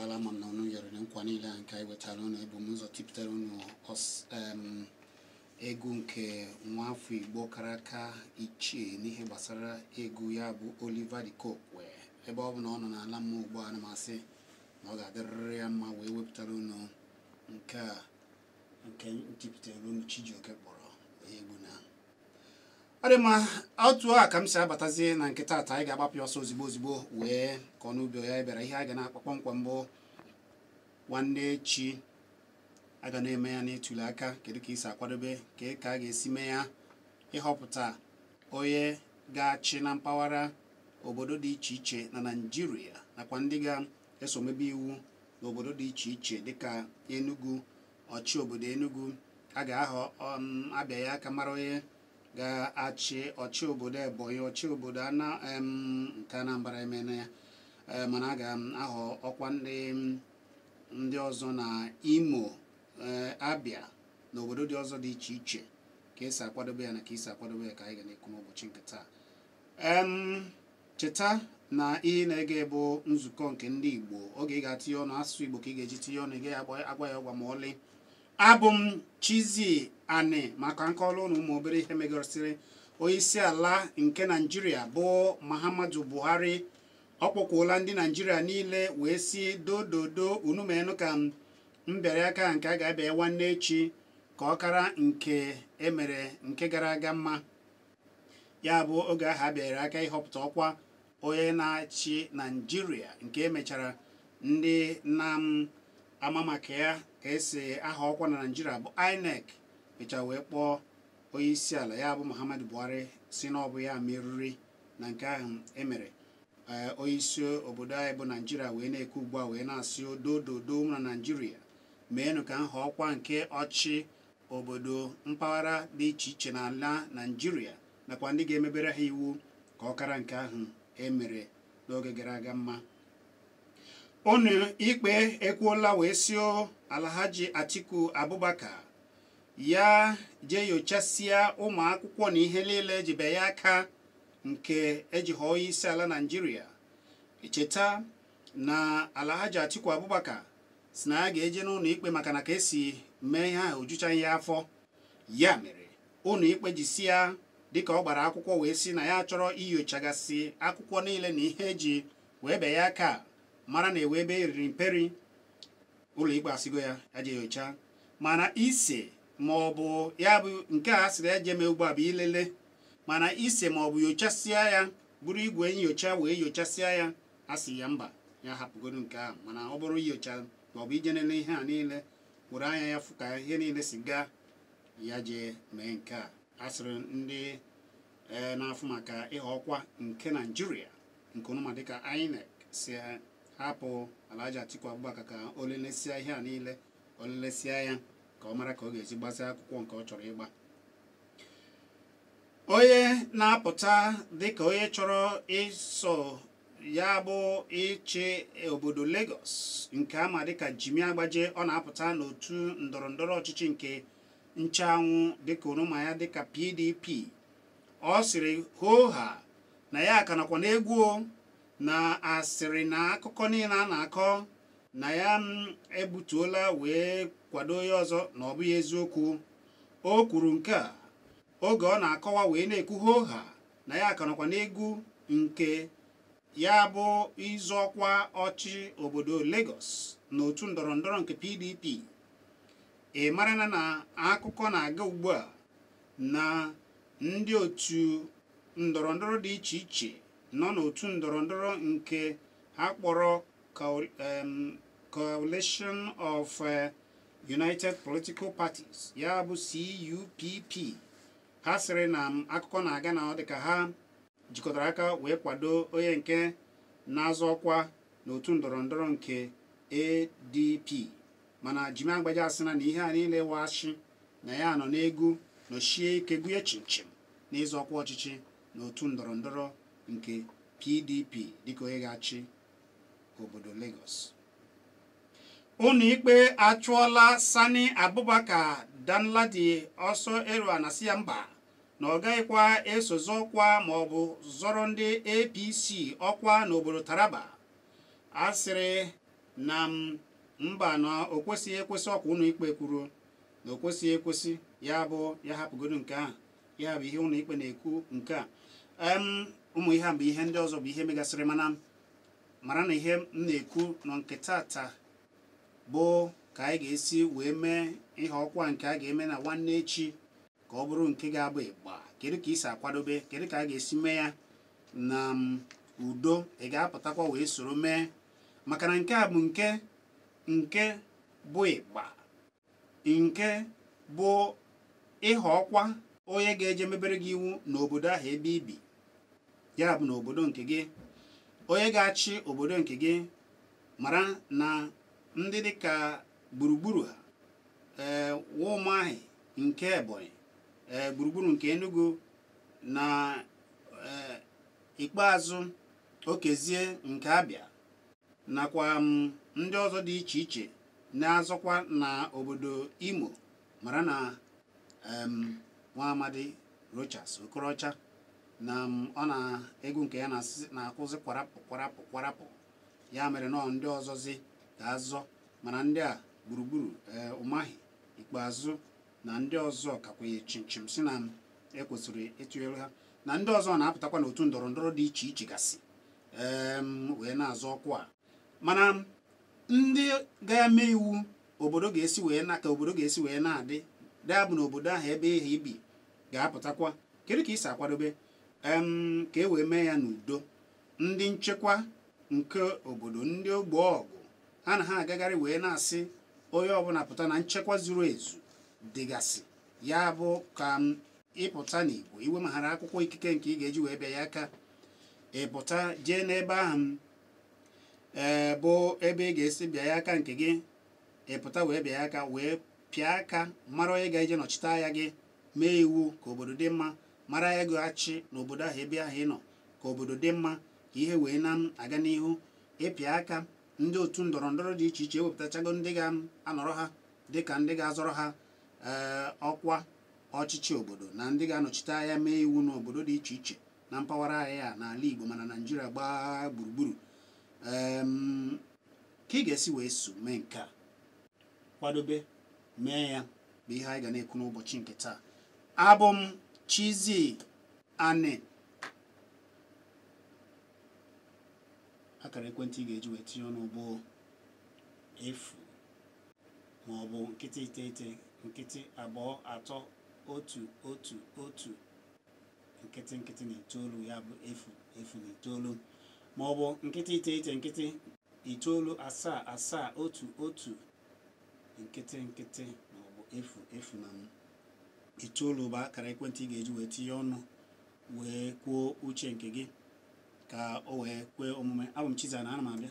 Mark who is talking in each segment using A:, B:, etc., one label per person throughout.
A: Agbaala ama m na unu yọrọ nkwa niile a nke anyị wetara unu. Ebu m ụzọ tipụtara unu egwu nke nwaafọ Igbo kara aka ichie n'ihe gbasara egwu ya bụ Oliver De Coque. Ebe ọ bụ na ọ nọ n'ala mmụọ ugbu a, ana m asị na ọ ga-adịrịrị ya mma wee wepụtara unu nke a nke ntipụtara unu Chijioke kpọrọ egwu na ọ dị mma. Otu a ka m si abatazie na nke taata, anyị ga-agbapụ ya ọsọ ozigbo ozigbo wee ka ọ n'ubi ya bịara. Ihe a ga na-akpọ kpọmkwem bụ nwanne echi a ga na-eme ya n'ịtụli aka. Kedu ka isi akwadobe ka a ga-esi mee ya, ịhọpụta onye ga-achị na mpaghara obodo dị iche iche na Naịjirịa nakwa ndị ga-eso mebe iwu n'obodo dị iche iche dịka Enugu, ọchị obodo Enugu a ga-ahọ abịa ya aka mara onye ga-achị ọchị obodo Ebonyi, ọchị obodo nke Anambra emena ya, mana a ga-ahọ ọkwa ndị ọzọ na Imo, Abia na obodo dị ọzọ dị iche iche. Ka esi akwadobe ya na ka esi akwadobe ya ka anyị ga na-ekwu n'ụbọchị nke taa. Cheta na ihe na-ege bụ nzukọ nke ndị Igbo. Oge ị ga-atinye ọnụ asụsụ Igbo ka ị ga-eji tinye ọnụ, ị gaghị agwa ya ọgwa ma ọlị. Abụ m Chizzy Ani maka nkọlụ ụnụ ụmụ obere ihe megosiri onye isi ala nke Naịjirịa bụ Muhammadu Buhari. Ọ kpọkwuola ndị Naịjirịa niile wee si dododo unu menụ ka m bịara aka nke a ga-abịa nwanne echi ka ọ kara nke emere nke gara aga mma. Ya bụ oge ahụ a bịara aka ịhọpụta ọkwa onye na-achị Naịjirịa nke emechara ndị na-ama maka ya ka esi aha ọkwa na Naịjirịa bụ INEC mechara wee kpọọ onye isi ala ya bụ Muhammadu Buhari si na ọ bụ ya meriri na nke ahụ emere. Onye isi obodo anyị bụ Naịjirịa wee na-ekwu ugbu a wee na-asị dododo na Naịjirịa meenụ ka nha ọkwa nke ọchị obodo mpaghara dị iche iche n'ala Naịjirịa nakwa ndị ga-emebere ha iwu ka ọ kara nke ahụ emere n'oge gara aga mma. Unu ikpe ekwuola wee sio Alhaji Atiku Abubakar ya jee nyochasịa ụmụ akwụkwọ na ihe niile ejibe ya aka nke eji họọ onye isi ala Naịjirịa. Cheta na Alhaji Atiku Abubakar si na ya ga-eje n'ụlọ ikpe maka na ka esi mee ihe ahụ ojuchaghị ya afọ. Ya mere ụlọ ikpe jisi ya dịka ọ gbara akwụkwọ wee sị na ya chọrọ inyochagasị akwụkwọ niile na ihe eji wee be ya aka mara na ewe ebe eriri mperi. Ụlọ ikpe asịgo ya ya jee nyocha, mana ise ma ọ bụ ya bụ nke a sịrị ya jee mee ugbu a bụ ilele, mana ise ma ọ bụ nyochasịa ya bụrụ igwe nyocha wee nyochasịa ya, a sị ya mba, ya hapụgodu nke ahụ. Mana ọ bụrụ inyocha ma ọ bụ ije nele ihe a niile were anya ya fụ ka ihe niile si gaa, ya jee mee nke a. A sịrị ndị na-afụ maka ịha ọkwa nke Naịjirịa nke ọnụma dịka INEC si hapụ Alhaji Atiku Abubakar ka o lelesịa ihe a niile, o lelesịa ya ka ọ mara ka ọ ga-esi gbasịa akwụkwọ nke ọ chọrọ ịgba. Onye na-apụta dịka onye chọrọ iso ya bụ ịchị obodo Lagos nke ama dịka Jimi Agbaje, ọ na-apụta n'otu ndọrọ ndọrọ ọchịchị nke nchanwụ dịka oroma ya dịka PDP. Ọ sịrị hooha na ya ka nọkwa n'egwu na asịrị na akụkọ niile a na-akọ na ya egbutuola wee kwado onye ọzọ na ọ bụghị eziokwu. O kwuru nke a oge ọ na-akọwa wee na-ekwu hooha na ya ka nọkwa n'egwu nke ya bụ ịzọ ọkwa ọchị obodo Lagos n'otu ndọrọ ndọrọ nke PDP. Ị mara na akụkọ na-aga ugbu a na ndị otu ndọrọ ndọrọ dị iche iche nọ n'otu ndọrọ ndọrọ nke ha kpọrọ Coalition of United Political Parties ya bụ CUPP, ha sịrị na akụkọ na-aga na ọ dị ka ha jikọtara aka wee kwado onye nke na-azọ ọkwa n'otu ndọrọ ndọrọ nke ADP. Mana Jimi Agbaje asịna na ihe a niile washi na ya nọ n'egwu nọchie ike gụnye chimchim n'ịzọ ọkwa ọchịchị n'otu ndọrọ ndọrọ nke PDP dịka onye ga-achị obodo Lagos. Ụlọ ikpe achụọla Sani Abubakar Danladi ọsọ Erua na si ya mba na ọ gaghịkwa eso zọọkwa ma ọ bụ zọrọ ndị APC ọkwa n'obodo Taraba. A sịrị Na mba na o kwesịghị ekwesị ọkwa ụlọ ikpe kwuru na o kwesịghị ekwesị ya bụ ya hapụgodo nke ahụ ya bụ ihe ụlọ ikpe na-ekwu nke a. Ụmụ ihe a bụ ihe ndị ọzọ bụ ihe megasịrị mana mara na ihe m na-ekwu nọ nke tata bụ ka anyị ga-esi wee mee ihe ọkwa nke a ga-eme na nwanne echi ka ọ bụrụ nke ga-abụ ịgba. Kedu ka isi akwadobe, kedu ka a ga-esi mee ya na udo ị ga-apụtakwa wee soro mee maka na nke a bụ nke bụ ịgba, nke bụ ịha ọkwa onye ga-eje mebere gị iwu n'obodo ahụ ebe ibi, ya bụ n'obodo nke gị, onye ga-achị obodo nke gị. Mara na ndị dịka gburugburu ha Ụmụahị nke Ebonyi, gburugburu nke Enugu na ikpeazụ Okezie nke Abịa nakwa ndị ọzọ dị iche iche na-azọkwa na obodo Imo, mara na nwa amadi Rochas Okorocha na ọ na-egwu nke ya na-akwụzi kwarapụ kwarapụ kwarapụ. Ya mere nọ ndị ọzọzi ga-azọ, mana ndị a gburugburu Ụmahị ikpeazụ na ndị ọzọ kakwenye chimchim si na ekwesịrị ịtụnyere ha na ndị ọzọ na-apụtakwa n'otu ndọrọ ndọrọ dị iche iche gasị wee na-azọ ọkwa a. Mana ndị ga-eme iwu obodo ga-esi wee na ka obodo ga-esi wee na-adị ya bụ n'obodo ahụ ebe ihe ibi ga-apụtakwa. Kedu ka isi akwadobe ka e wee mee ya n'udo? Ndị nchekwa nke obodo, ndị ogbo ọgụ ha na ha agagharị wee na-asị onye ọbụla pụta na nchekwa zuru ezu dịgasị, ya bụ ka ịpụta n'igwe iwe maghara akwụkwọ ikike nke ị ga-eji wee bịa ya aka, ịpụta jee n'ebe ahụ bụ ebe ị ga-esi bịa ya aka nke gị, ịpụta wee bịa ya aka wee pịa aka mara onye ga-eje nọchite anya gị, mee iwu ka obodo dị mma, mara ya ga-achị n'obodo ahụ ebe ahụ ị nọ ka obodo dị mma, ka ihe wee na-aga n'ihu. Ịpịa aka ndị otu ndọrọ ndọrọ dị iche iche ewepụtachago ndị ga-anọrọ ha dịka ndị ga-azọrọ ha ọkwa ọchịchị obodo na ndị ga-anọchite anya mee iwu n'obodo dị iche iche na mpaghara anyị a n'ala Igbo mana Naịjirịa gbaa gburugburu. Ka ị ga-esi wee so mee nke a, kwadobe mee ya bụ ihe anyị ga na-ekwu n'ụbọchị nke taa. Abụ m Chizzy Ani. Akara ekwentị ị ga-eji wee tinye ọnụ bụ 0 maọbụ 0 9 0 2 3 1 1 1 0 0 9, ya bụ 0 0 9 maọbụ 0 9 0 9 7 7 1 1 0 0 maọbụ 0 0 9 bụ akara ekwentị ị ga-eji wee tinye ọnụ wee kwuo uche nke gị ka o wee kwee omume. Abụ m Chizzy Ani, ana m abịa.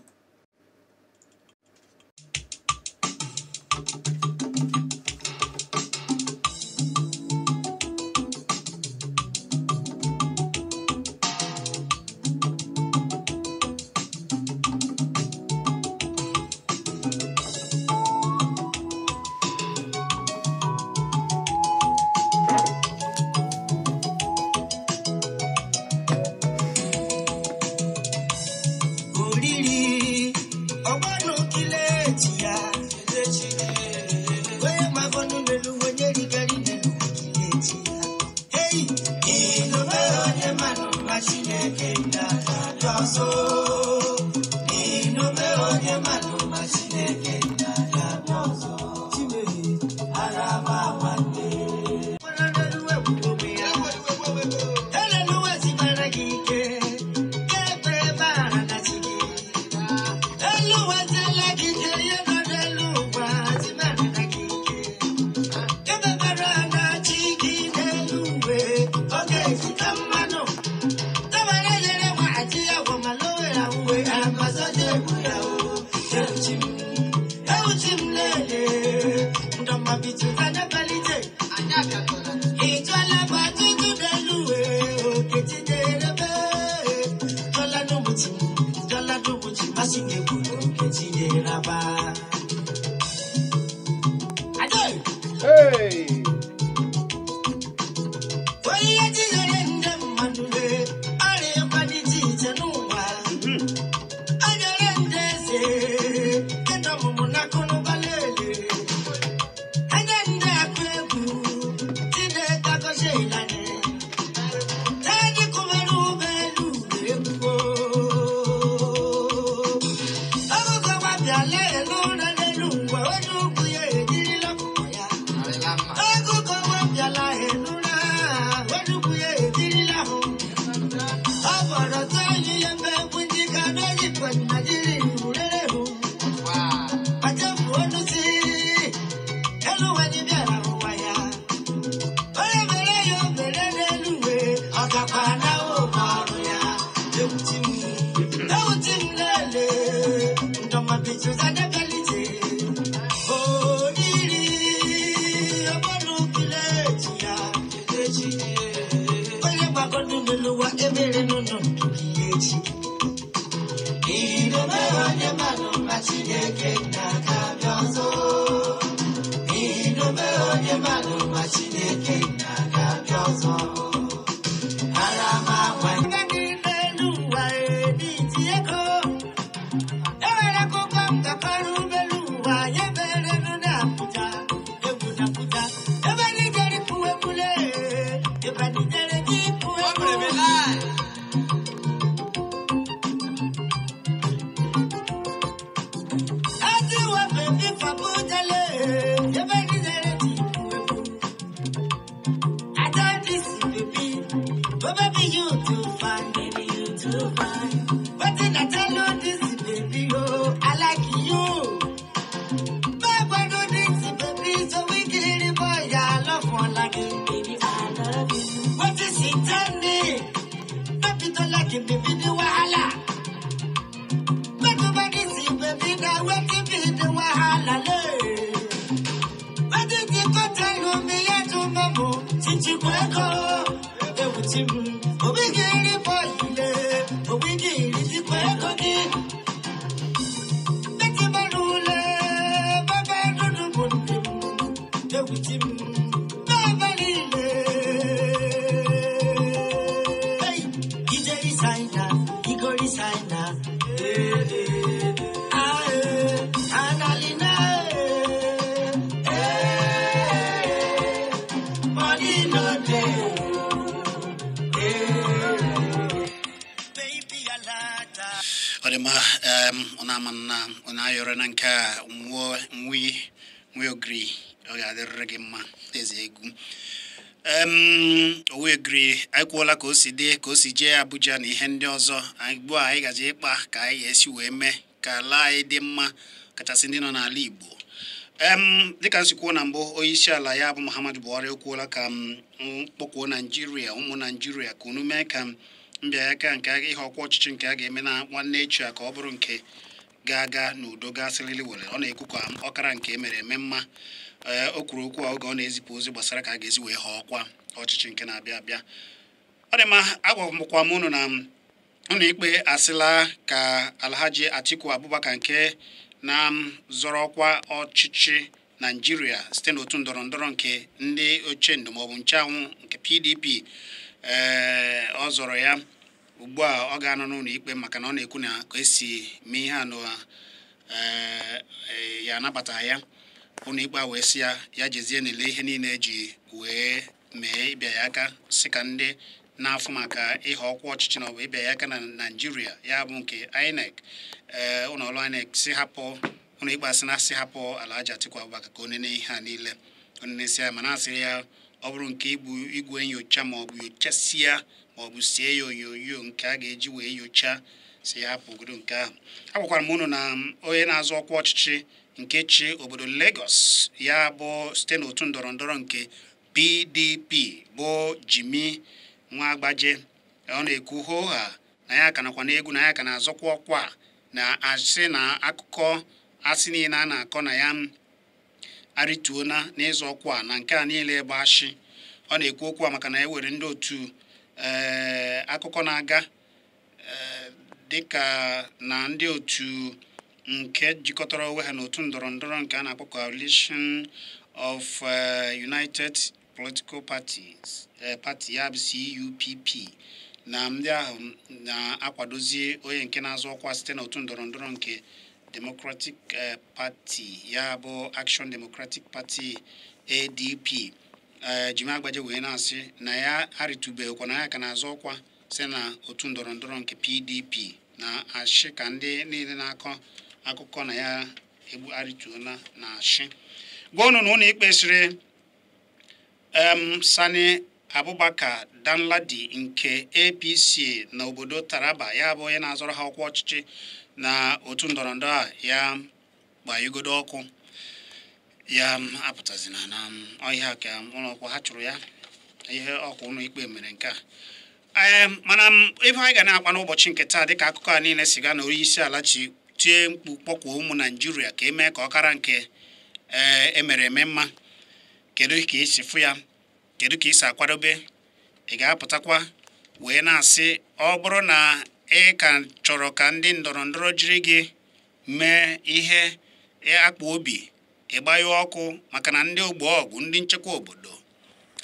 B: Hey! Chineke na-abịa ọzọ. N'ihi na o meghị onye mmadụ ma Chineke na-abịa ọzọ.
A: Anyị kwuola ka o si dị ka o si jee Abuja na ihe ndị ọzọ ugbu a anyị gaji ịkpa ka anyị ga-esi wee mee ka ala anyị dị mma kachasị ndị nọ n'ala Igbo. Dịka m si kwuo na mbụ, onye isi ala ya bụ Muhammadu Buhari ekwuola ka m kpọkwuo Naijiria, ụmụ Naijiria, ka unu mee ka mbịa aka nke ihe ọkwa ọchịchị nke a ga-eme na nwanne echi a ka ọ bụrụ nke ga-aga n'udo gasịrịrị were. Ọ na-ekwu ka ọkara nke emere eme mma. O kwuru okwu a oge ọ na-ezipụ ozi gbasara ka a ga-esi wee họọ ọkwa ọchịchị nke na-abịa abịa. Ọ dị mma, agwakwa m unu na ụlọ ikpe asịla ka Alhaji Atiku Abubakar nke na-zọrọ ọkwa ọchịchị Naijiria site n'otu ndọrọ ndọrọ nke ndị ochie ndụ maọbụ nchanwụ nke PDP, ọ zọrọ ya ugbu a ọ ga-anọ n'ụlọ ikpe maka na ọ na-ekwu na ka esi mee ihe a na ya anabata ya. Ụlọ ikpe a wee sị ya ya jezie n'ele ihe niile eji wee mee ịbịa ya aka, sị ka ndị na-afụ maka ihe ọkwa ọchịchị na ọ bụ ịbịa ya aka na Naijiria, ya bụ nke INEC, ụlọ ọrụ INEC si hapụ ụlọ ikpe asị na asị hapụ Alhaji Atiku Abubakar ka o nene ihe a niile onenesi ya, mana asịrị ya ọ bụrụ nke igwe nyocha ma ọ bụ nyochasịa ma ọ bụ sie ya onyonyo nke a ga-eji wee nyocha, si ya hapụ ogodo nke ahụ. Agwakwara m unu na onye na-azọ ọkwa ọchịchị nke chi obodo Lagos, ya bụ site n'otu ndọrọ ndọrọ nke PDP bụ Jimmy Nwagbaje, ọ na-ekwu hooha na ya ka nakwa n'egwu na ya ka na-azọkwa ọkwa na asị na akụkọ asị niile a na-akọ na ya arịtuona n'ịzọ ọkwa na nke a niile bụ ashị. Ọ na-ekwu okwu a maka na e were ndị otu akụkọ na-aga dịka na ndị otu nke jikọtara onwe ha n'otu ndọrọ ndọrọ nke a na-akpọ Coalition of United Political Parties, party ya bụ CUPP, na ndị ahụ na-akwadozi onye nke na-azọ ọkwa site n'otu ndọrọ ndọrọ nke Democratic Party, ya bụ Action Democratic Party ADP. Jimmy Agbaje wee na-asị na ya arịtụbeghịkwa na ya ka na-azọ ọkwa site na otu ndọrọ ndọrọ nke PDP, na ashị ka ndị niile na-akọ akụkọ na ya egbu arịtuola na ashị. Gwa unu na ụlọ ikpe sịrị Sani Abubakar Danladi nke APC na obodo Taraba, ya bụ onye na-azọrọ ha ọkwa ọchịchị na otu ndọrọ ndọrọ a, ya gbanyegodo ọkụ ya apụtazina na ọhịa ka ụlọ ọkwa ha chụrụ ya ihe ọkwa ụlọ ikpe mere nke a. Mana ife anyị ga na-akpa n'ụbọchị nke taa dịka akụkọ a niile si gaa na onye isi ala chi tie mkpu kpọkwuo ụmụ Naijiria ka emee ka ọkara nke emere eme mma. Kedu ka esi fụ ya? Kedu ka esi akwadobe? Ị ga-apụtakwa wee na-asị ọ bụrụ na ị ka chọrọ ka ndị ndọrọ ndọrọ jiri gị mee ihe akpa obi ịgbanyụ ọkụ maka na ndị ogbo ọgụ ndị nchekwa obodo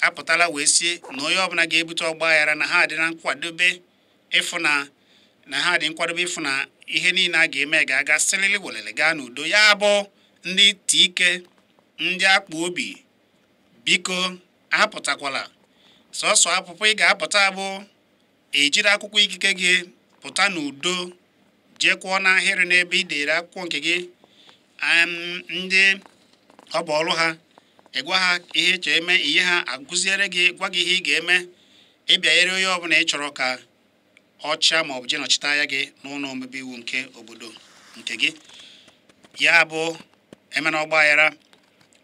A: apụtala wee sie na onye ọbụla ga-ebute ọgba aghara na ha dị na nkwadobe ịfụ na ha dị nkwadobe ịfụ na ihe niile a ga-eme ga-aga sịlịlị welele gaa n'udo. Ya bụ ndị tike ndị akpa obi, biko apụtakwala. Sọsọ apụpụ ị ga-apụta bụ ejiri akwụkwọ ikike gị pụta n'udo, jee kwụọ n'ahịrị n'ebe ị dere akwụkwọ nke gị. Ndị ọ bụ ọrụ ha ịgwa ha ihe ị chọrọ eme, ihe ha akụziere gị, gwa gị ihe ị ga-eme, ịbịanyere onye ọbụla ị chọrọ ka ọcha ma ọ bụ jee nọchite anya gị n'ụlọ omebe iwu nke obodo nke gị. Ya bụ emena ọgba aghara.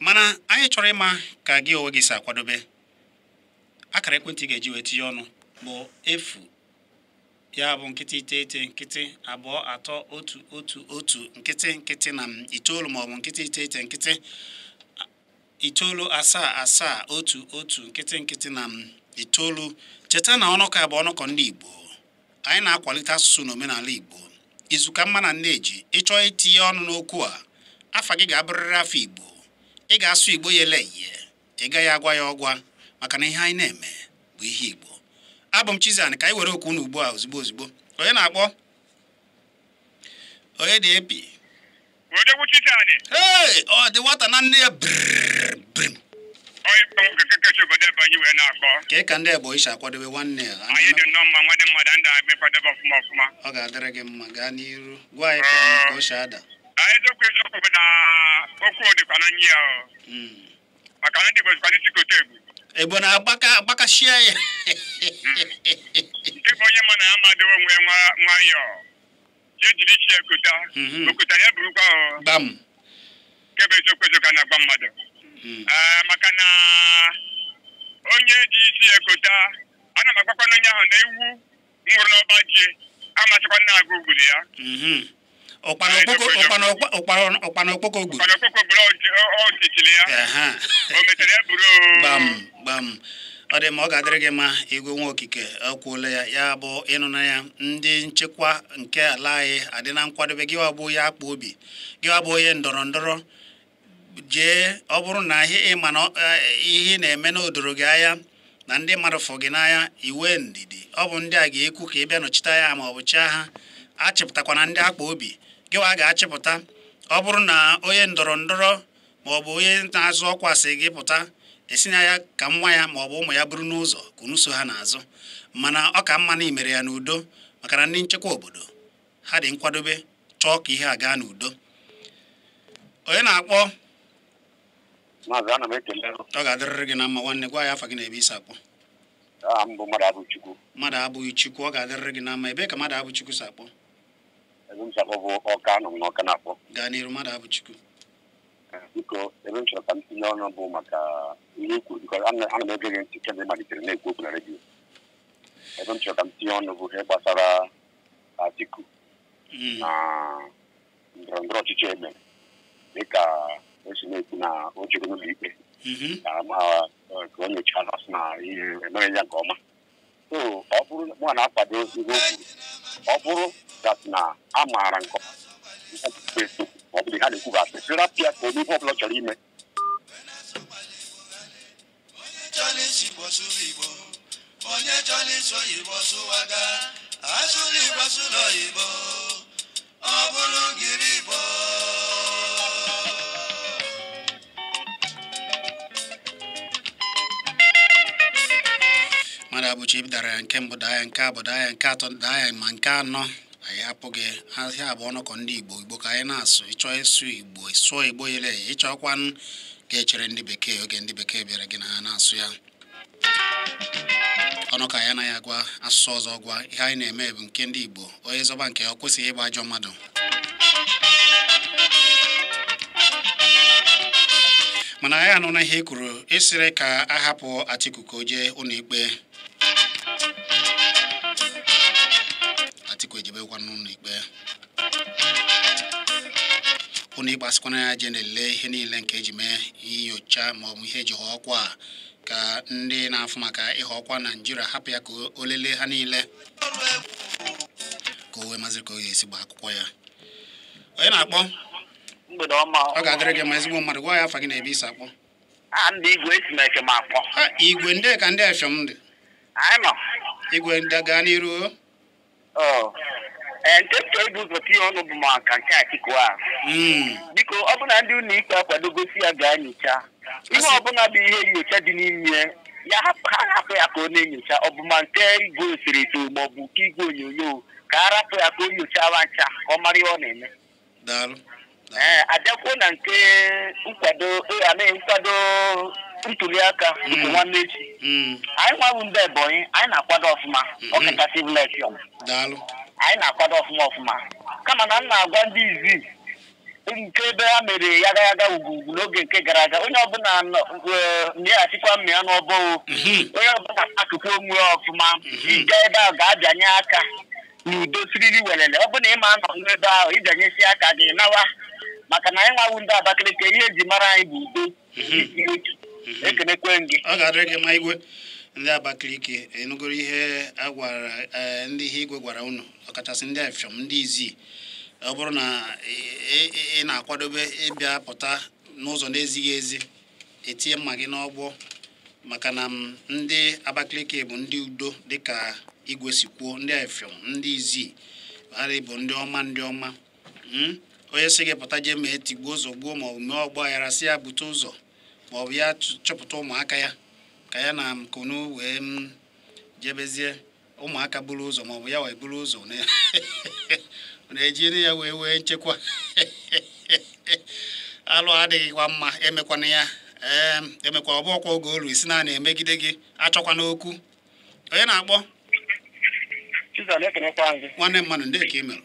A: Mana anyị chọrọ ịma ka gị onwe gị si akwadobe. Akara ekwentị ga-eji wee tinye ọnụ bụ 0 ya bụ 0 9 0 2 3 1 1 1 0 0 na 9 maọbụ 0 9 0 9 7 7 1 1 0 0 na 9. Cheta na ọnụkọ a bụ ọnụkọ ndị Igbo. Anyị na-akwalite asụsụ na omenala Igbo. Izuka mma na nneji ịchọọ itinye ọnụ n'okwu a, afa gị ga-abụrịrị afọ Igbo. Ị ga-asụ Igbo yele ye, ị gaghị agwa ya ọgwa maka na ihe anyị na-eme bụ ihe Igbo. Abụ m Chizzy, ka anyị were okwu unu ugbu a ozugbo ozugbo. Onye na-akpọ? Onye dị epi? Hey, ọ dị nwata na nne ya brrr. Ka ndị Ebonyi si akwadobe nwanne ya. Ọ ga-adịrị gị mma, gaa n'iru gwa anyị ka o si ada.
C: Eziokwu bụ na okwu dịkwa na nye ya maka na ndị Igbo zikwa n'isi kote egwu.
A: Egbo na-agbaka agbakashia ya.
C: Nke bụ onye ma na ya amadịwo onwe nwayọọ ya ejiri isi ekota okotara ya burukwa
A: gbam.
C: Nke bụ eziokwu eziokwu a na-agba mmadụ maka na onye ji isi ekota ana m agwakwa n'onye ahụ na ewu nwụrụ n'ọba ji amasịkwa nna agụ ugburu ya.
A: Ụkpana okpoko gburu.
C: Ụkpana okpoko gburu ọchịchịrị ya. O metere ya buru.
A: Gbam gbam. Ọ dị mma, ọ ga-adịrị gị mma. Igwe nwa okike ekwuola ya, ya bụ ịnụna ya. Ndị nchekwa nke ala anyị adị na nkwadobe. Gị bụ ya akpa obi, gị bụ onye ndọrọ ndọrọ jee. Ọ bụrụ na ihe ịma na ihe na-eme na odoro gị anya na ndị mmadụ fọ gị n'anya, iwe ndidi. Ọ bụ ndị a ga-ekwu ka ị bịa nọchite anya ma ọ bụ chia ha. Achịpụtakwana ndị akpa obi gị wa ga-achịpụta. Ọ bụrụ na onye ndọrọ ndọrọ ma ọ bụ onye na-azụ ọkwa sị gị pụta, esi na ya ka nwa ya ma ọ bụ ụmụ ya bụrụ n'ụzọ ka unu so ha n'azụ. Mana ọ ka mma na imere ya n'udo maka na ndị nchekwa obodo ha dị nkwadobe chọọ ka ihe a gaa n'udo. Onye na-akpọ? Ọ ga-adịrịrị gị na mma nwanne. Gwa ya afa gị na ebe isi akpọ. Mmadụ abụghị Chukwu. Ọ ga-adịrịrị gị na mma. Ebe ka mmadụ abụ Chukwu si akpọ? Gaa n'iru mmadụ abụ Chukwu.
D: Biko, ebe m chọrọ ka m tinye ọnụ bụ maka ihe kwuru, biko ana m ege gị ntị kemgbe ị malitere na-ekwu okwu na redio. Ebe m chọrọ ka m tinye ọnụ bụ ihe gbasara Atiku na ndọrọ ndọrọ ọchịchị emere dịka o si na-ekwu na o jere n'ụlọ ikpe ka o nyochara sị na ihe emere ya nke ọma. So ọ bụrụ mụ na-akwado ihe o kwuru, ọ bụrụ that na a maara nke ọma ọ bụrụ ha na-ekwu asị sirapịa ka onye ihe ọbụla chọrọ ime.
B: Onye chọrọ isi oyibo sụwaga, asụrụ Igbo sụrụ oyibo, ọ bụrụ ngiri Igbo.
A: Mmadụ abụchi dara ya nke mbụ, daa ya nke abụọ, daa ya nke atọ, daa ya ma nke anọ. Anyị apụghị ahịa abụọ ọnụkọ ndị Igbo. Igbo ka anyị na-asụ. Ịchọọ ịsụ Igbo, sụọ Igbo yele. Ịchọkwanụ ka echere ndị bekee oge ndị bekee bịara gị na ha na-asụ ya. Ọnụ ka anyị anaghị agwa asụsụ ọzọ gwa. Ihe anyị na-eme bụ nke ndị Igbo. Onye zọba nke ya ọ kwesịghị ịgba ajọ mmadụ. Mana anyị anụ na ihe e kwuru ịsịrị ka a hapụ Atiku ka o jee ụlọ ikpe. Atiku ejebekwa n'ụlọ ikpe. Ụlọ ikpe asịkwana ya jee na-ele ihe niile nke eji mee nyocha ma ọ bụ ihe eji họọ ọkwa a, ka ndị na-afụ maka ịhọ ọkwa Naijiria hapụ ya ka o lelee ha niile ka o wee mazị ka ọ ga-esi gbaa akwụkwọ ya. Onye na-akpọ?
E: Mgbede ọma.
A: Ọ ga-adịrị gị ma ezigbo mmadụ. Gwa ya afa gị na ebe isi akpọ.
E: A ndị igwe esi m eche m akpọ.
A: Ha, igwe ndị ka ndị efịọm dị.
E: Anyị nọ.
A: Igwe ndị gaa n'iru o.
E: Ọ. Ee, nke m chọrọ ibu ụzọ tinye ọnụ bụ maka nke Atiku a. Biko, ọ bụ na ndị ụlọ ikpe akwadogosi ya gaa nyocha. Ihe ọbụla bụ ihe nyocha dị n'ime ya, ha hapụ ya ka ọ na-enyocha. Ọ bụ ma nke igwe eserese ma ọ bụ nke igwe onyonyo, ka a rapụ ya ka o nyochawa ncha ka ọ mara ihe ọ na-eme.
A: Daalụ.
E: Ee, abịakwuo na nke nkwado nkwado ntuli aka nke nwanne echi. Anyị nwabụ ndị Ebonyi, anyị na-akwado ọfụma, ọ kachasị elekshọn.
A: Daalụ.
E: Anyị na-akwado ọfụma ọfụma, kama na m na-agwa ndị izi nke ebe ha mere yaga yaga ugwu ugwu n'oge nke gara aga, onye ọbụla na-achịkwa mmịa n'ọbọ, onye ọbụla akụkụ onwe ya ọfụma, ịga ebe ahụ ga-abịanye aka n'udo siriri welele. Ọ bụ na ịma anọ n'ebe ahụ ịbịanyesi aka gị nawa, maka na anyị nwawu ndị Abakaliki, ihe eji mara anyị bụ udo. Ekenekwe gị.
A: Ọ ga-adịrị gị mma igwe ndị Abakaliki. Ịnụgoro ihe a gwara ndị ihe igwe gwara unu, ọkachasị ndị efịọm, ndị izi. Ọ bụrụ na ị na-akwadobe ịbịa pụta n'ụzọ na-ezighị ezi, etinye mma gị n'ọgbọ, maka na ndị Abakaliki bụ ndị udo, dịka igwe si kwuo. Ndị efịọm, ndị izi ha bụ ndị ọma, ndị ọma. Onye sị gị pụta jee mee tigbuo ụzọ gbuo ma ọ bụ mee ọgba aghara, sị ya bute ụzọ ma ọ bụ ya chọpụta ụmụaka ya ka ya na kunu wee jebezie, ụmụaka buru ụzọ ma ọ bụ ya wee buru ụzọ na-ejiri ya wee wee nchekwa. Alụ adịghịkwa mma, emekwana ya. Ee, emekwa ọ bụ ọkwa oge olu isi na na-emegide gị, achọkwana okwu. Onye na-akpọ? Nwanne mmadụ, ndị ka ị mere?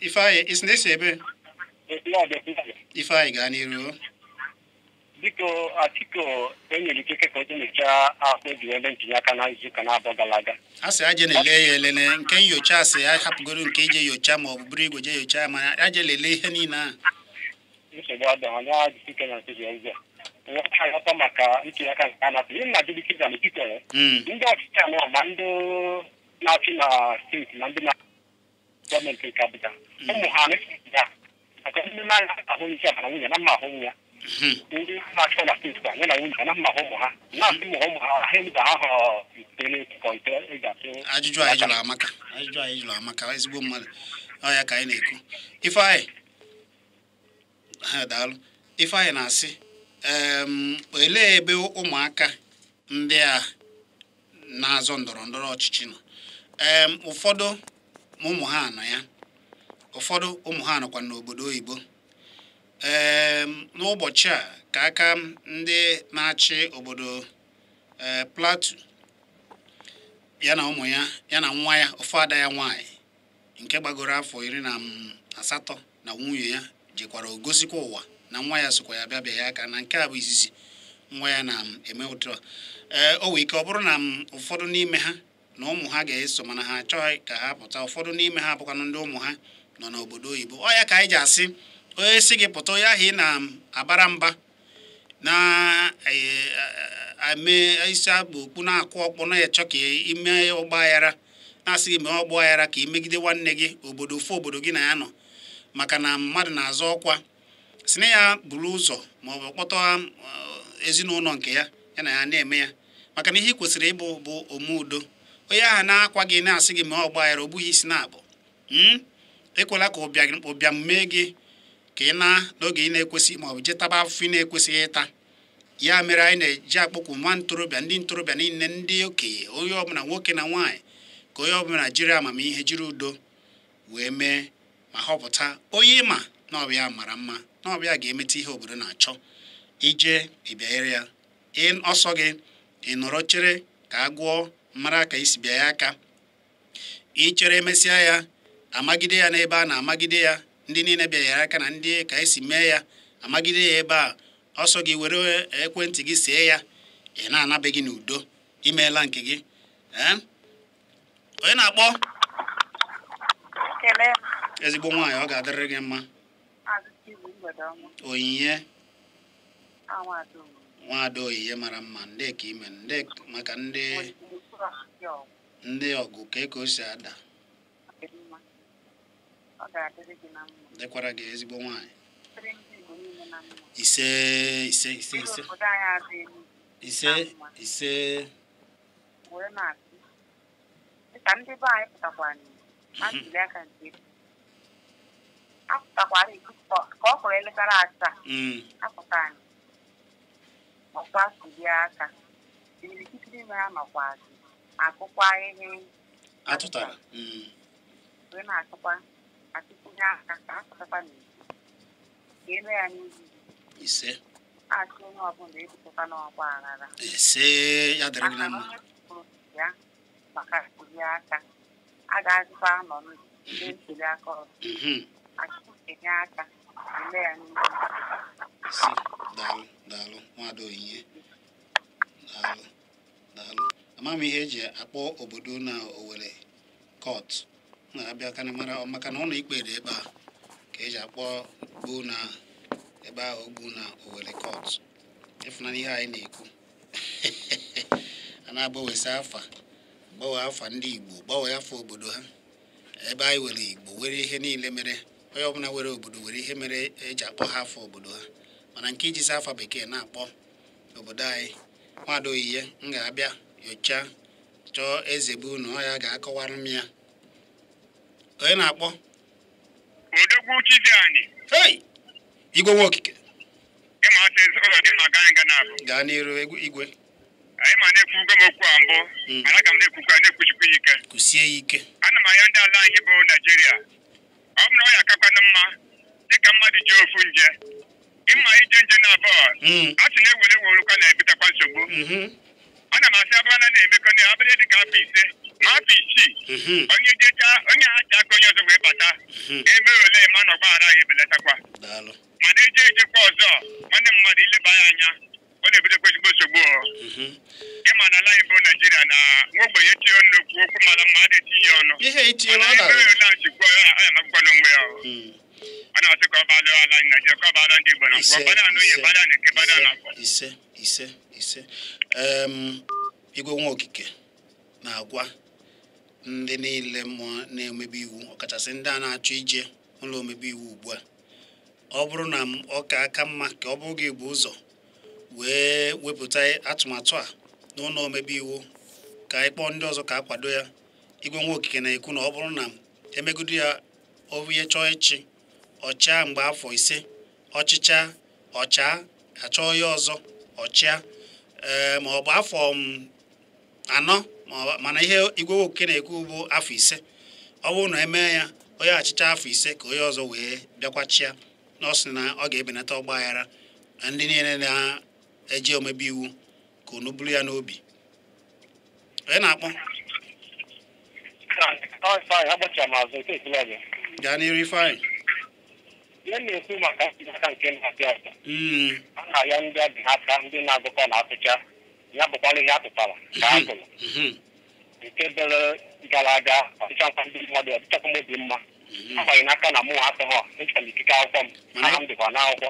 A: Ifeanyị, isi na-esi ebe? Ifeanyị, gaa n'iru.
D: Biko, Atiku enyere ikike ka o nyochaa akpa eji ebe ntinye aka na izuụka na-abụọ gara aga.
A: A sị aje na-ele ya elele nke nyocha, asị ya hapụgoro nke ije nyocha ma ọ bụ buru igwe je nyocha ya, mana aje lelee ihe niile ahụ.
D: Nsogbu adịghị, onye ajụsị ike na nsozi ezi a nghọta maka ntinye aka nke a na-atụ ihe na adịghị ike na etiti ndị ọchịchị anọ, ma ndị na-achị na steeti na ndị na gọọmenti nke Abuja, ụmụ ha na maka ndị na-ahụ isi na nwunye na mma ahụ ya, ndị na-achọ na steeti kwa ya na nwunye na mma ahụ ụmụ ha na-asị ụmụ ha ha ebe ha họrọ ite kọnte eji atụ.
A: Ajụjụ anyị jụrụ amaka, ajụjụ anyị jụrụ amaka, ezigbo mmadụ. Ọ ya ka anyị na-ekwu. Ifeanyị, ha daalụ. Ifeanyị na-asị, elee ebe ụmụaka ndị a na-azọ ndọrọ ndọrọ ọchịchị nọ? Ụfọdụ ụmụ ha nọ ya, ụfọdụ ụmụ ha nọkwa n'obodo oyibo. N'ụbọchị a ka aka ndị na-achị obodo Plateau, ya na ụmụ ya, ya na nwa ya, ofu ada ya nwaanyị nke gbagoro afọ 18 na nwunye ya jekwara ogosikwa ụwa na nwa ya sokwa ya bịa bịa ya aka, na nke a bụ izizi nwa ya na-eme ụtọ. Ee, o nwee ike ọ bụrụ na ụfọdụ n'ime ha na ụmụ ha ga-eso, mana ha achọghị ka ha pụta. Ụfọdụ n'ime ha bụkwanụ ndị ụmụ ha nọ n'obodo oyibo. Ọ ya ka anyị ji asị, onye si gị pụta, onye ahụ ị na-abara mba na-eme isi akpụ okpu na-akụ ọkpọ na-echọ ka ime ọgba aghara, na-asị gị mee ọgba aghara ka imegide nwanne gị, obodo ofu obodo gị na ya nọ, maka na mmadụ na-azọ ọkwa, si na ya buru ụzọ ma ọ bụ kpọta ezinụlọ nke ya, ya na ya na-eme ya, maka na ihe ị kwesịrị ịbụ bụ ome udo. Onye ahụ na-akwa gị na-asị gị mee ọgba aghara, o gbughị isi na-abụ. Ekwela ka ụbịam mee gị ka ị na n'oge ị na-ekwesị ma ọ bụ jee taba afụfụ ị na-ekwesịghị ịta. Ya mere anyị na-eji akpọkwu nwa ntorobịa, ndị ntorobịa niile, ndị okenye, onye ọbụla, nwoke na nwaanyị, ka onye ọbụla jiri amamihe, jiri udo wee mee ma họpụta onye ịma na ọbịa mara mma, na ọbịa ga-emeta ihe obodo na-achọ. Ije ịbịanyere ya ọsọ gị, ị nọrọ chere ka a gụọ mara ka isi bịa ya aka. Ichere emesịa ya amagide ya n'ebe a na-amagide ya, ndị niile bịanyere aka na ndị ka esi mee ya amagide ya ebe a, ọsọ gị were ekwentị gị see ya, ị na-anabeghị n'udo, imeela nke gị. Onye na-akpọ? Ezigbo nwaanyị, ọ ga-adịrịrị gị mma. Onyinye, nwaada Onyinye mara mma, ndị ka ime ndị maka ndị ọgụ ka ka o si ada.
F: Ọ ga-adịrị gị na mma.
A: Dịkwara gị ezigbo nwaanyị.
F: Dịrị ndị Igbo niile na mma.
A: Ise ise ise
F: Ndị
A: ise.
F: obodo anyị adịghị elu
A: Ise ise.
F: wee na-asị. Dịka ndị be anyị pụtakwara na ntuli aka nke a pụtakwara ikuku ka ọ kụrụ elekere 7 apụta anyị ọkwa tuli aka imirikiti n'ime ha nọkwazi akụkwa ihe
A: Atụtara.
F: Wee na-achọkwa atụkwunye aka ka ha pụtakwa n'ezi ka eme ya n'izu
A: Ise.
F: Achị onye ọbụla ebutekwa n'ọgba aghara.
A: Ise ya dịrị gị na
F: maka na
A: mma.
F: onye tụrụ ya maka ntuli aka a ga-azụkwa anọ ndụ ndị ntuli aka ọzọ achịkwa aka eme ya n'izu.
A: Ise. Daalụ daalụ nwada Onyinye. Daalụ daalụ. Ama m ihe eji akpọ obodo na Owerri court na-abịa ka na mara maka na ụlọ ikpe dị ebe a ka eji akpọ gbuo na ebe ahụ gbuo na Owerri court. Ịfụnanya ihe anyị na-ekwu a na-agbanwesị afa gbanwee afa ndị Igbo gbanwee afa obodo ha ebe anyị were Igbo were ihe niile mere onye ọbụla were obodo were ihe mere eji akpọ ha afa obodo ha mana nke ijizi afa bekee na-akpọ obodo anyị. Nwada Onyinye m ga-abịa nyochaa chọọ eze bụ unu ọ ya ga-akọwara m ya. Onye na-akpọ?
C: Odogwu Chiziani.
A: Hey! Igwe nwa okike.
C: Ịma asị ụlọ dị maka anyị ga na-abụ.
A: Gaa n'iru igwe.
C: Anyị ma na-ekwugo m okwu a mbụ mana aga m na-ekwukwa na-ekwuchikwa ya ike.
A: Kwụsie ya ike.
C: Ana m aya ndị ala anyị bụ Naijiria. Ọ bụrụ na ọ ya akakwana mma dịka mmadụ ji ofu nje ịma ije nje na abụọ a sị na ewere ewelukwa na-ebutekwa nsogbu. Ana m asị abụrụ na na-emekọ na abụrụ dịka afọ 5 ma afọ 6 onye jechaa onye ha ji aka onye ọzọ wee bata eme ole ma na ọgbaghara ya ebelatakwa. Mana eje ejekwa ọzọ nwanne mmadụ ileba ya anya ọ na-ebutekwa ezigbo nsogbu. Ịma na ala anyị bụ Naijiria na nwa ogbenye tinye ọnụ okwu okwu mara mma a na-etinye ọnụ.
A: Ihe etinyere
C: Mana
A: ọ dara.
C: eme ole nsikwu ya amakwụkwọ n'onwe ya. Ọ na-asị ka ọ baala ala anyị Naijiria ka ọ baala ndị Igbo na nkwọ
A: Ise
C: bada na oye
A: ise
C: bada na eke bada na afọ.
A: ise ise ise. Igwe nwa okike na-agwa ndị niile mmụọ na-emebe iwu ọkachasị ndị a na-achọ ije ụlọ omebe iwu ugbu a ọ bụrụ na ọ ka aka mma ka ọ bụrụ gị bụ ụzọ wee wepụta atụmatụ a n'ụlọ omebe iwu ka anyị kpọọ ndị ọzọ ka akwado ya. Igwe nwa okike na-ekwu na ọ bụrụ na emegodo ya onye chọọ ịchị ọchịa mgbe afọ 5 ọchịcha ọcha achọọ ya ọzọ ọchịa ee ma ọ bụ afọ 4 mana ihe igwe nwoke na-ekwu bụ afọ 5 ọ bụrụ na emee ya onye achịcha afọ 5 ka onye ọzọ wee bịakwachịa na ọ sị na ọ ga-ebenata ọgba aghara na ndị niile na-eji omebe iwu ka unu buru ya n'obi. Onye na-akpọ? Gaa n'iru Ifeanyị.
D: Ihe na-ekwu maka ntụliaka nke na-abịa abịa a na-arịọ ndị ọ dị n'aka ndị na-agụkọ na atụcha ya bụkwara ihe atụtara ka a gụrụ nke bere gara aga ọdịchakwa ndị mmadụ ọdịchakwa m obi mma agbaghị n'aka na mụnwa atụghọ echọrọ m ikike akwụkwọ m aha m dịkwa n'akwụkwọ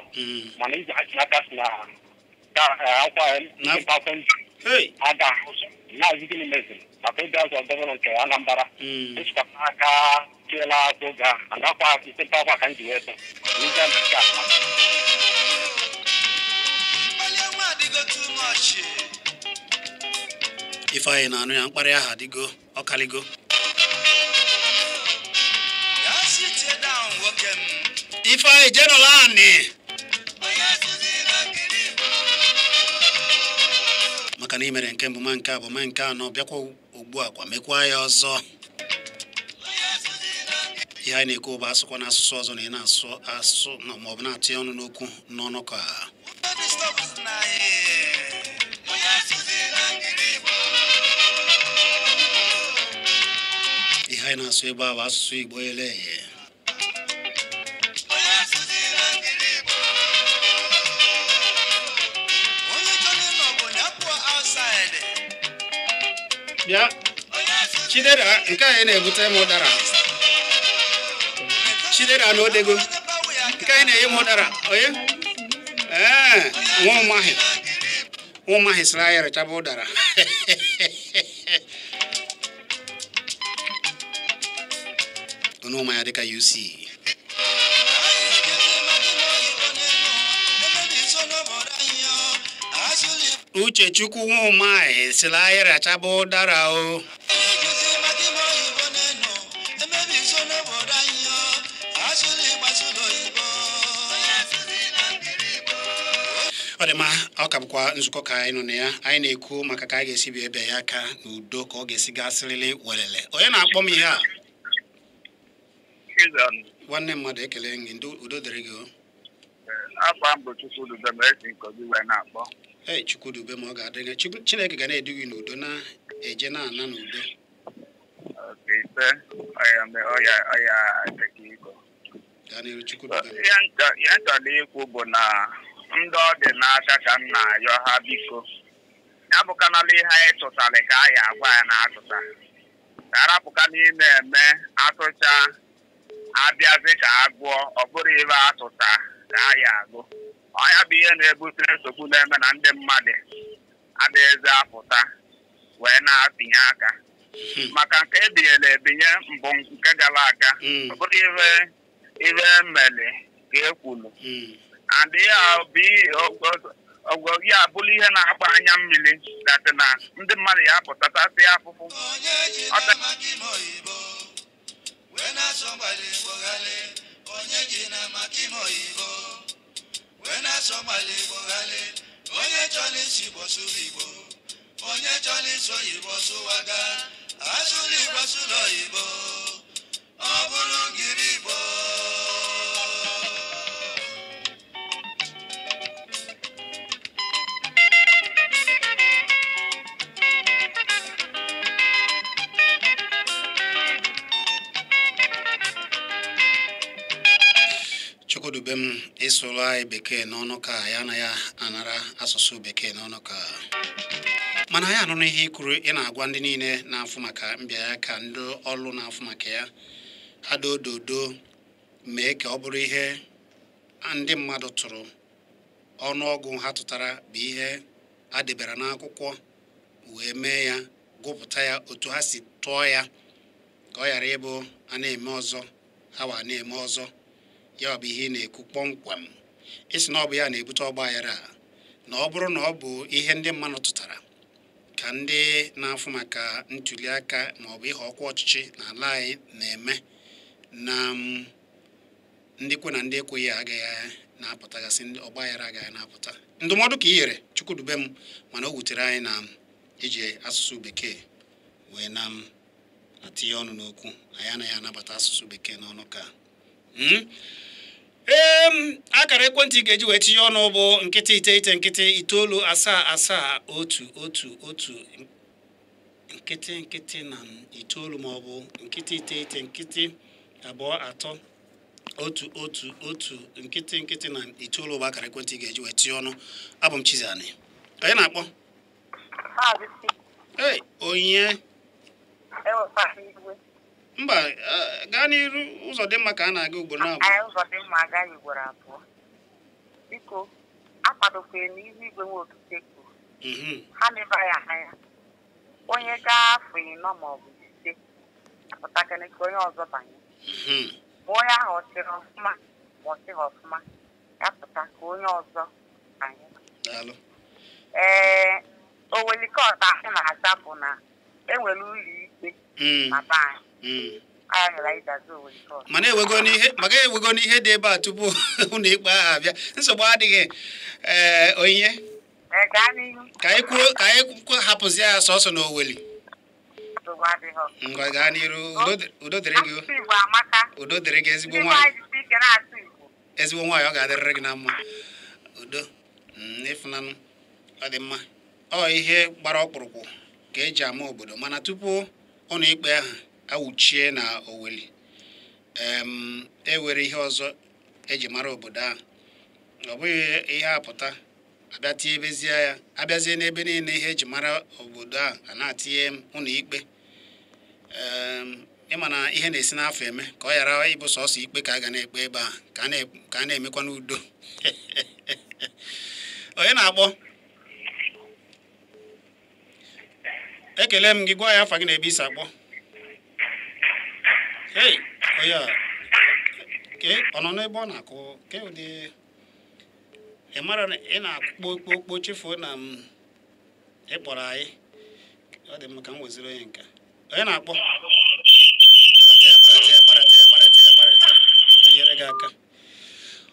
D: mana iji achị n'aka si na akwụkwọ akwụkwọ m ji aga na-azụ gịnị meziri maka ịbịa ọzọ gọvanọ nke Anambra echikwa aka tiela oge a agakwa mpempe akwa ka m ji wee tụ
A: Ifeanyị na-anụ ya mkparị aha adịgo ọkaligo. Ifeanyị jenụla anị maka na ị mere nke mbụ ma nke abụọ ma nke anọ bịakwa ugbu a kwa mekwa ya ọzọ. Ihe anyị na-ekwu bụ asụkwa na asụsụ ọzọ na ị na-asụ asụ ma ọ bụ na-atụ ya ọnụ n'okwu n'ọnụ ka ihe anyị na-asụ ebe a bụ asụsụ Igbo ele eghe. Bịa Chidera nke anyị na-ebute m ụdara. Chidera na odego nke anyị na-enye m ụdara onye ee nwa ụmahị sịrị anyị rechaba ụdara. Onye ụma ya dịka UC. Uchechukwu Nwumai sịrị anyị rachaba ụdara o. Ọ dị mma, ọ ka bụkwa nzukọ ka anyị nọ na ya. Anyị na-ekwu maka ka anyị ga-esi bịa ebe ya aka n'udo ka ọ ga-esi gasịrịrị welele. Onye na-akpọ m ihe a? Nwanne mmadụ, ekele gị, udo dịrị gị o. Ee, Chukwudube, ma ọ ga-adị gị. Chineke ga na-edu gị n'udo, na-eje na-ana n'udo. Gaa n'iru, Chukwudube.
C: Ihe nchọrọ ikwu bụ na ndị ọ dị n'aka ka m na-ayọ ha biko, ya bụkanala ihe anyị tụtara ka anyị agwa ya na-atụta, ka arapụka n'ime eme atụcha abịazi ka agụọ, ọ bụrụ ibe atụta ka anyị agụ. Ọnya bụ ihe na-ebute nsogbu na-eme na ndị mmadụ adịghịzi apụta wee na-apịnye aka maka nke ebinyere ebinye mbụ nke gara aga. Ọ bụrụ ihe mere ka e kwuru and ya abụrụ ihe na-agba anya mmiri datị na ndị mmadụ ya apụtatasị afụfụ.
B: Onye chọrọ isi Igbo sụrụ Igbo, onye chọrọ isi oyibo sụwaga, asụrụ Igbo sụrụ oyibo, ọ bụrụ ngiri Igbo.
A: Chukwudube m, ịsụrụ anyị bekee n'ọnụ ka ya anaghị anara asụsụ bekee n'ọnụ ka, mana anyị anụrụ ihe ikwuru. Ị na-agwa ndị niile na-afụ maka mbịa ya ka ndị ọrụ na-afụ maka ya ha dododo mee ka ọ bụrụ ihe ndị mmadụ tụrụ ọnụọgụ ha tụtara bụ ihe a debere n'akwụkwọ wee mee ya, gụpụta ya otu ha si tụọ ya, ka ọ ghara ịbụ a na-eme ọzọ ha wa na-eme ọzọ. Ya bụ ihe ị na-ekwu kpọmkwem. Isi na ọ bụ ya na-ebute ọgba aghara a, na ọ bụrụ na ọ bụ ihe ndị mmadụ tụtara ka ndị na-afụ maka ntuli aka ma ọ bụ ihe ọkwa ọchịchị n'ala anyị na-eme, na ndị kwe na ndị ekweghị agaghị na-apụtagasị, ndị ọgba aghara agaghị na-apụta. Ndụmọdụ ka i nyere Chukwudube m, mana o wutere anyị na iji asụsụ bekee wee na atinye ọnụ n'okwu. Anyị anaghị anabata asụsụ bekee n'ọnụ ka. Ee, akara ekwentị ga-eji wee tinye ọnụ bụ 0 9 9 7 7 1 1 1 0 0 na 9 ma ọ bụ 0 9 0 2 3 1 1 1 0 0 na 9 bụ akara ekwentị ga-eji wee tinye ọnụ. Abụ m Chiziani. Onye na-akpọ? Ee, onye mba, gaa n'iru. Ụzọ dị mma ka a na-aga ugboro abụọ.
F: Ụzọ dị mma agaghị ugboro abụọ. Biko, akwadokwere na ihu igwe nwe okike kwuru ha leba ya anya. Onye gaa afọ 4 maọbụ 5 apụtakịrị ka onye ọzọ banye. Ma onye ahụ ọ chịrị ọfụma ma ọ chịghị ọfụma, ya pụta ka onye ọzọ banye. Ee, owelikọta ahụ na-aza bụ na enwere ụlọ ikpe na be anyị.
A: Mana ewego n'ihe dị ebe a tupu ụlọ ikpe ahụ abịa. Nsogbu adịghị. Ee, onye ka anyị hapụzi ya sọsọ na Oweli. Ngwa, gaa n'iru. Udo dịrị gị, udo dịrị gị, ezigbo nwaanyị, ezigbo nwaanyị, ọ ga-adịrịrị gị na mma. Udo ịfụnanụ, ọ dị mma. Ọ ihe gbara ọkpụrụkpụ ka eji ama obodo. Mana tupu ụlọ ikpe ahụ awụchie na Oweli, ewere ihe ọzọ eji mara obodo ahụ. Ọ bụghị ihe apụta abịa tinyebezie ya, abịazie n'ebe niile ihe eji mara obodo ahụ a na-atinye ụlọ ikpe. Ịma na ihe na-esi n'afọ eme ka ọ ghara ịbụ sọsọ ikpe ka a ga na-ekpe ebe a, ka a na-emekwa n'udo. Onye na-akpọ? Ekele m gị, gwa ya afa gị na ebe isi akpọ. Hey, Onye ke ọ nọ n'ebe ọ na-akụ ke ụdị ị mara na ị na-akpọ kpokpo chefuo na m ị kpọrọ anyị. Ọ dị mma ka m weziri onye nke onye na-akpọ. Gbarata ya, gbarata ya, gbarata ya, ka nyere gị aka.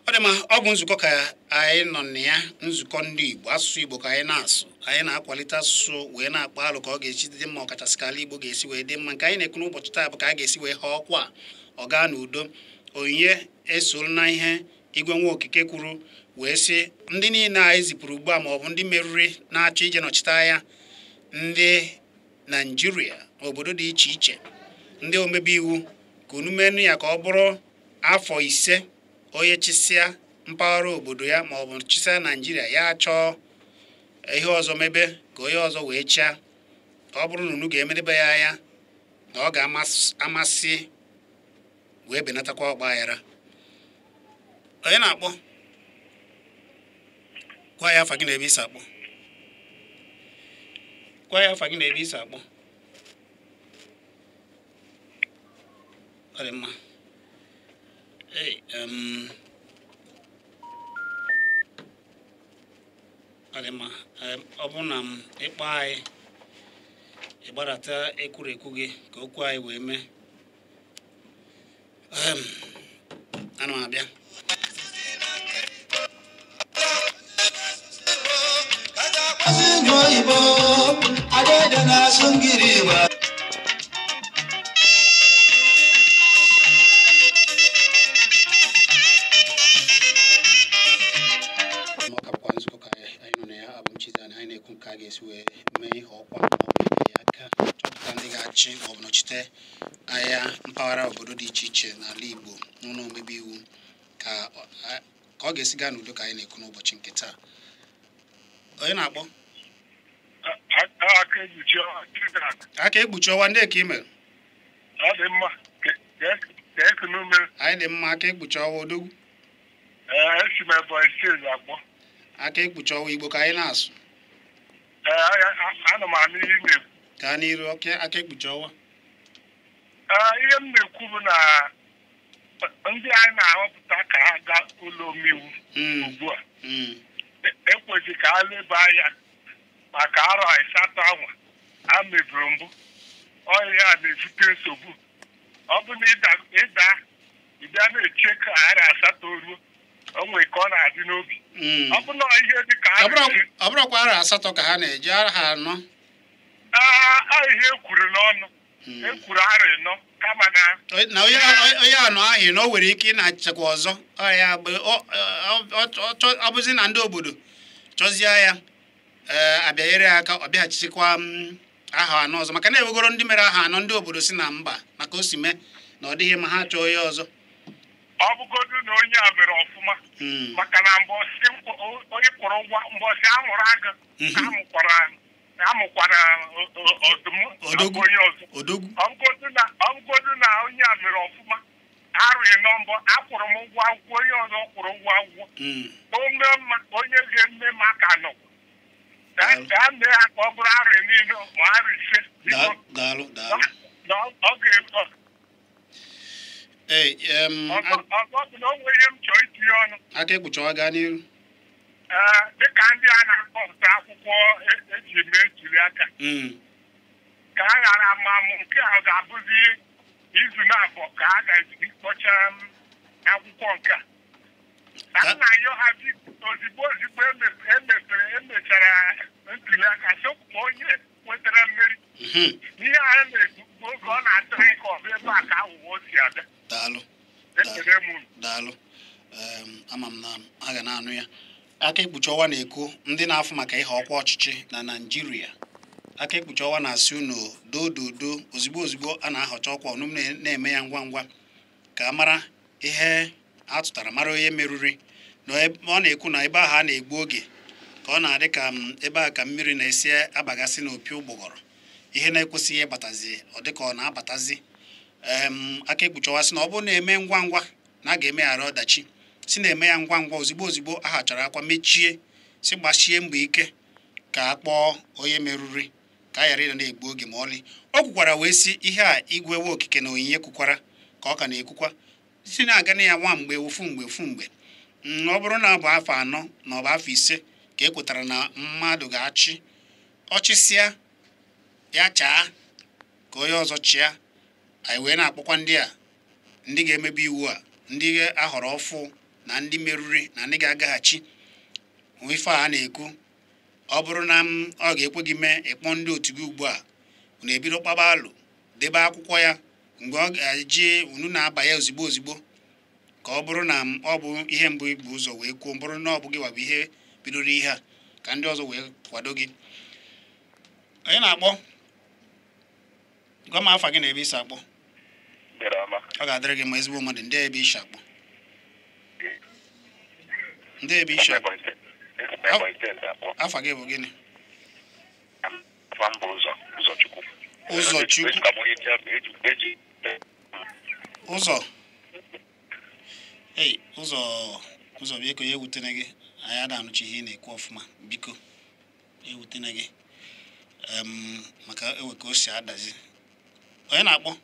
A: Ọ dị mma, ọ bụ nzukọ ka anyị nọ na ya, nzukọ ndị Igbo, asụsụ Igbo ka anyị na-asụ. Anyị na-akwalite asụsụ wee na-akpa alụ ka ọ ga-esi dị mma, ọkachasị ka ala Igbo ga-esi wee dị mma. Nke anyị na-ekwu n'ụbọchị taa bụ ka a ga-esi wee haa ọkwa ọ gaa n'udo. Onyinye esoro na ihe Igwe Nwa Okike kwuru wee sị ndị niile anyị zipụrụ ugbu a ma ọ bụ ndị meriri na-achọ ije nọchite anya ndị Naijiria obodo dị iche iche, ndị omebe iwu, ka unu menụ ya ka ọ bụrụ afọ 5 onye chịsịa mpaghara obodo ya ma ọ bụ chịsịa Naijiria ya chọọ ihe ọzọ mebe ka onye ọzọ wee chịa. Ọ bụrụ na unu ga-emedebe ya anya na ọ ga-amasị wee benatakwa ọgba aghara. Onye na-akpọ, gwa ya afa gị na ebe isi akpọ. Gwa ya afa gị na ebe isi akpọ. Ọ dị mma. Ọ dị mma. Ọ bụ na m ịkpọ anyị ịgbarata ekwurekwu gị ka okwu anyị wee mee. Ana m abịa. Ọ ka bụkwa nzukọ ka anyị nọ na ya. Abụ m Chizzy, anyị na-ekwu nke a ga-esi wee mee ihe ọkwa ma ọ bụ ibe ya aka chọpụta ndị ga-achị ma ọ bụ nọchite anya mpaghara obodo dị iche iche n'ala Igbo n'ụlọ omebe iwu ka ọ ga-esi gaa n'udo ka anyị na-ekwu n'ụbọchị nke taa. Onye na-akpọ? Aka ekpuchi ọwa ndị ka ime. Anyị dị mma. Aka ekpuchi ọwa odogwu. Aka ekpuchi ọwa Igbo ka anyị na-asụ. Gaa n'iru. Aka ekpuchi ọwa.
C: Ihe m na-ekwu bụ na ndị anyị na-ahọpụta ka ha gaa ụlọ omeiwu ugbu a ekwesịghị ka ha leba anya maka arọ 8 anwa a mebiri mbụ. Ọhịa a na-ebute nsogbu. Ọ bụ na ịda ịbịa na-eche ka arọ 8 ruo, o nwere ka ọ na-adị n'obi. Ọ bụ na ihe dị ka
A: ọ bụrụkwa arọ 8 ka ha na-eji arọ 4.
C: Ihe ekwuru n'ọnụ ekwuru arọ 4 kama na
A: onye anọ ahụ na o nwere ike ị na-achịkwa ọzọ. Ọ bụzi na ndị obodo chọzie ya abịanyere ya aka ọ bịaghachisikwa aha 4 ọzọ, maka na ewegoro ndị mere aha 4 ndị obodo si na mba maka o si mee na ọ dịghị ma ha chọọ onye ọzọ.
C: Ọ bụgodu na onye a mere ọfụma, maka na mbọsị onye kwụrụ ụgwọ mbọsị amụrụ agụ amụkwara ọdụm onye ọzọ. Ọ bụgodu na onye a mere ọfụma arụghị nọmbọ akwụrụ m ụgwọ akwụkwọ, onye ọzọ kwụrụ ụgwọ akwụkwọ. O mee mma onye ga-eme m aka nọ ka a mee ya ka ọ bụrụ arị niile ma arị 5. Ọzọ bụ na o nwere ihe m chọọ itinye ọnụ.
A: Aka ekpuchi ọwa gaa n'iru.
C: Dịka ndị a na-akpọpụta akwụkwọ eji mee ntuli aka ka a ghara ama amụ nke a ga-abụzi izu na-abụọ ka a ga-eji kpọcha akwụkwọ nke a. Ka nna ya ha ozigbo ozigbo emechara ntuli aka sokwa onye nwetara mmeri. Ihe a na-ekwu oge ọ na-atụrụ ka ọ bụ ebe a ka aghụghọ si abịa.
A: Daalụ. Daalụ. Ama m na a ga na-anụ ya. Aka ekpuchi ọwa na-ekwu ndị na-afụ maka ihe ọkwa ọchịchị na Naịjirịa. Aka ekpuchi ọwa na-asị unu dododo ozigbo ozigbo a na-ahọcha ọkwa ọnụ na-eme ya ngwa ngwa ka a mara ihe a tụtara, mara onye meriri. Na ọ na-ekwu na ebe ahụ a na-egbu oge ka ọ na-adị ka ebe a ka mmiri na-esi abagasị n'opi ụgbọgọrọ, ihe na-ekwesịghị ịbatazi ọ dị ka ọ na-abatazi. Aka ekpuchi ọwa sị na ọ bụrụ na-eme ngwa ngwa na a ga-emeghara ọdachi, si na-eme ya ngwa ngwa ozigbo ozigbo a hachara akwa mechie, si gbachie mbọ ike ka a kpọọ onye meriri ka a ghara ịnọ na-egbu oge ma ọlị. O kwukwara wee sị ihe a Igwe Nwa Okike na Onyinye kwukwara Ka ọ ka na-ekwukwa si na-aga na ya nwa mgbe ofu mgbe ofu mgbe. Ọ bụrụ na ọ bụ afọ 4 na ọ bụ afọ 5 ka e kwetara na mmadụ ga-achị, ọchịsịa ya chaa ka onye ọzọ chịa. Anyị wee na-akpọkwa ndị a ndị ga-emebi iwu a, ndị ahọrọ ọfụ na ndị meriri na ndị ga-agaghachi. Ife a na-ekwu, ọ bụrụ na ọ ga-ekwe gị mee, ịkpọ ndị otu gị ugbu a, unu ebido kpaba alụ, debe akwụkwọ ya mgbe ọ ga-eji unu na-aba ya ozigbo ozigbo, ka ọ bụrụ na ọ bụ ihe mbụ ibu ụzọ wee kwuo, bụrụ na ọ bụ gị wa bụ ihe bidoro ihe a, ka ndị ọzọ wee kwado gị. Onye na-akpọ? Gwa m afa gị na ebe isi akpọ. Ọ ga-adịrị gị ma ezigbo mmadụ. Ndị ebe isi akpọ? Ndị ebe isi akpọ? Afa gị bụ gịnị? Ụzọchukwu. Ụzọ. Ei, ụzọ biko, ya ewutene gị. Anyị ada anụchi ihe ị na-ekwu ọfụma, biko ewutene gị, maka ewe ka o si adazi. Onye na-akpọ?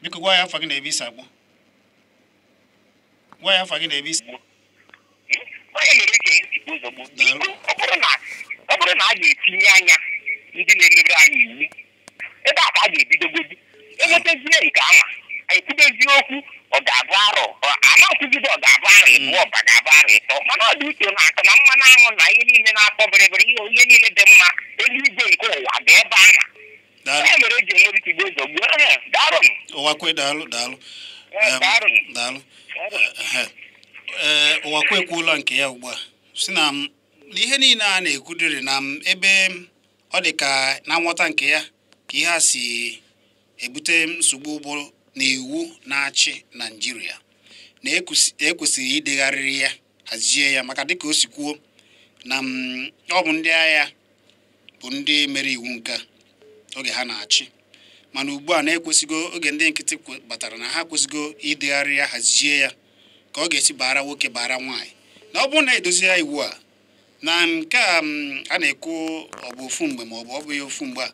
A: Biko gwa ya afa gị na ebe isi akpọ. Gwa ya afa gị na ebe isi.
E: Ọ bụrụ na a ga-etinye anya ndị na-emebe anyị iwu, ebe a ka a ga-ebidogodi enwetazie nke ama ekwubezie okwu. Ọ ga-abụ arọ ama nkwugide, ọ ga-abụ arọ ịbụọ, ọba ga-abụ arọ ịtọ, mana ọ dị uche na akụ na mmanụ aṅụ na ihe niile na-atọ bịrịbịrị, ihe niile dị mma, eluigwe nke ụwa dị ebe a na ya mere eji enwere tigbo ụzọ gbuo.
A: Ụwakwe, daalụ daalụ daalụ. Ee, Ụwakwe ekwuola nke ya ugbu a, si na ihe niile a na-ekwudiri na ebe ọ dị ka na nghọta nke ya ka ihe a si ebute nsogbu ụgbọ na iwu na-achị Naịjirịa, na ekwesịrị idegharịrị ya, hazie ya, maka dịka o si kwuo na ọ bụ ndị agha bụ ndị mere iwu nke oge ha na-achị, mana ugbu a na-ekwesịgo oge ndị nkịtị batara na ha kwesịgo idegharị ya, hazie ya ka ọ ga-esi baara nwoke baara nwaanyị. Na ọ bụrụ na edozi ya iwu a na nke a na-ekwu ọ bụ ofu mgbe ma ọ bụ ọ bụghị ofu mgbe a,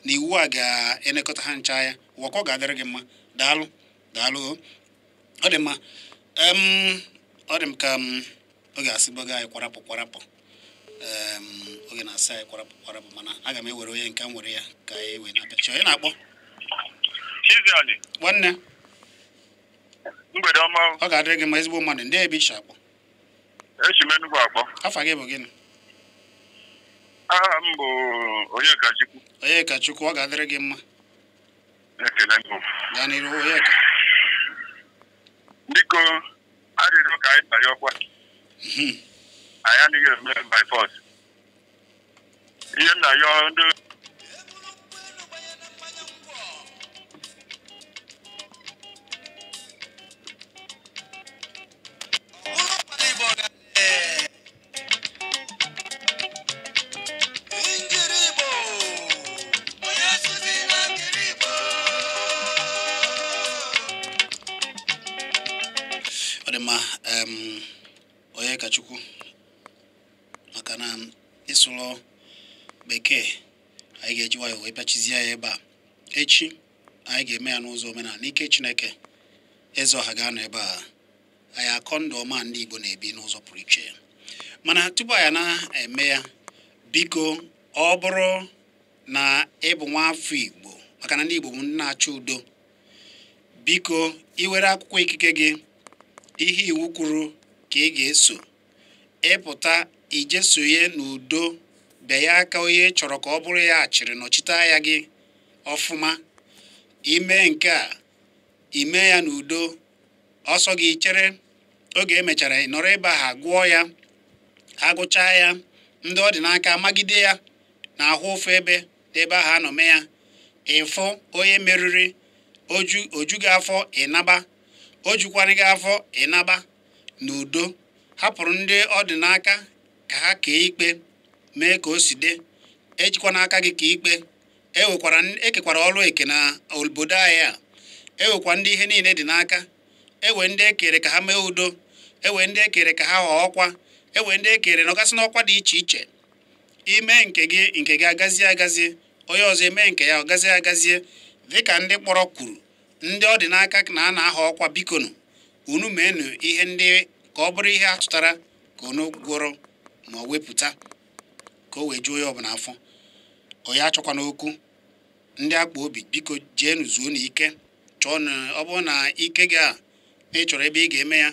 A: na iwu a ga-elekọta ha ncha ya. Ụwa ka ọ ga-adịrị gị mma. Daalụ daalụ. Ọ dị mma. Ọ dị m ka oge asịgbago anyị kwarapụ kwarapụ. Oge na-asị anyị kwarapụ kwarapụ, mana aga m ewere onye nke m were ya ka anyị wee na-apịachi. Onye na-akpọ?
C: Chiziani.
A: Nwanne.
C: Mgbede ọma.
A: Ọ ga-adịrị gị mma ezigbo mmadụ. Ndị ebe ishi akpọ?
C: Echi m Enugu akpọ.
A: Afa gị bụ gịnị?
C: Aha m bụ Onyekachukwu.
A: Onyekachukwu, ọ ga-adịrị gị mma.
C: Ekele m.
A: Gaa n'iru Onyeka.
C: Biko, arịrịọ ka anyị tara ọkwa. Anyị anaghị eme by force. Ihe nna ya ndị
A: Onyekachukwu, maka na ịsụlọ bekee anyị ga-eji nwayọọ wee pịachizie ya ebe a. Echi anyị ga-eme ya n'ụzọ omenala n'ike Chineke. Eze ọha ga-anọ ebe a, anyị akọ ndụ ọma ndị Igbo na-ebi n'ụzọ pụrụ iche. Mana tupu anyị na-eme ya, biko ọ bụrụ na ị bụ nwa afọ Igbo, maka na ndị Igbo bụ ndị na-achọ udo, biko iwere akwụkwọ ikike gị, ihe iwu kwuru ka ị ga-eso, ịpụta ije sonye n'udo, bịa ya aka onye chọrọ ka ọ bụrụ ya chịrị nọchite anya gị ọfụma. Ime nke a, ime ya n'udo, ọsọ gị chere oge emechara ị nọrọ ebe ahụ gụọ ya, agụchaa ya, ndị ọ dị n'aka magide ya na ahụ ofu ebe n'ebe ahụ anọ mee ya, ịfụ onye meriri, oju gị afọ ịnaba, o jukwana gị afọ ịnaba n'udo. Hapụrụ ndị ọ dị n'aka ka ha kee ikpe, mee ka o si dị. Ejikwa n'aka gị ka ikpe. Ekekwara ọrụ eke na obodo anyị a, ewekwa ndị ihe niile dị n'aka, ewe ndị ekere ka ha mee udo, ewe ndị ekere ka ha ghọọ ọkwa, ewe ndị ekere nọgasị n'ọkwa dị iche iche. Ime nke gị, nke gị agazie agazie, onye ọzọ eme nke ya ọ gazie agazie, dịka ndị kpọrọ kwuru. Ndị ọ dị n'aka na a na-aha ọkwa, bikonu unu meenụ ihe ndị ka ọ bụrụ ihe a tụtara ka unu gwọrọ ma ọ wepụta ka o wee juo ya ọbụla afọ. Onye achọkwana okwu. Ndị akpa obi, biko jeenu zuo n'ike, chọọ na ọ bụrụ na ike gị a na ị chọrọ ebe ị ga-eme ya,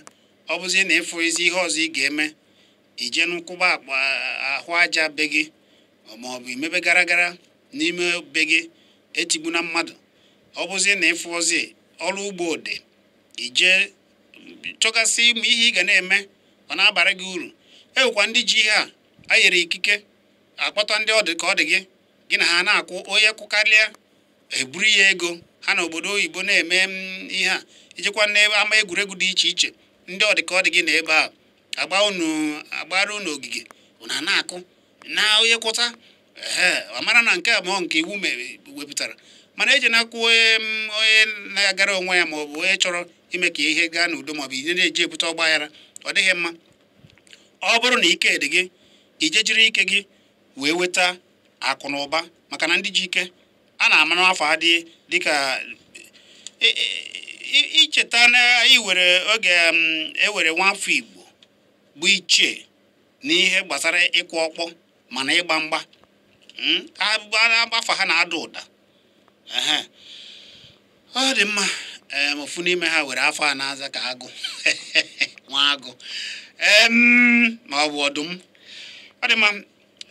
A: ọ bụzie na ịfụ ezi ihe ọzọ ị ga-eme, ije n'ụkwụba akpa ahụ aja be gị, ma ọ bụ imebe gara gara n'ime be gị, etigbuna mmadụ. Ọ bụzie na ịfụ ozi ọrụ ugbo dị, ije chọgasị ma ihe ị ga na-eme ọ na-abara gị uru. Ewekwa ndị ji ihe a anyere ikike akpọta ndị ọ dị ka ọ dị gị, gị na ha na-akwụ, onye kwụkarịa eburu ya ego ha na obodo oyibo na-eme ihe a. Ijekwa n'ebe ama egwuregwu dị iche iche, ndị ọ dị ka ọ dị gị na ebe a agba unu, agbara unu ogige, unu a na-akụ na onye kwụta, ee, ọ mara na nke a ma nke iwu wepụtara. Mana eji na-akwụ onye na-agara onwe ya ma ọ bụ onye chọrọ ime ka ihe gaa n'udo ma ọ bụ ihe na-eji ebute ọgba aghara, ọ dịghị mma. Ọ bụrụ na ike dị gị, ije jiri ike gị wee weta akụ na ụba, maka na ndị ji ike a na-ama n'afọ adị dịka icheta na iwere oge ewere nwafọ Igbo bụ ichie n'ihe gbasara ịkwụ ọkpọ mana ịgba mgba, afọ ha na-ada ụda. Ọ dị mma. Ofu n'ime ha were afọ a na-aza ka agụ nwa agụ ma ọ bụ ọdụm. Ọ dị mma,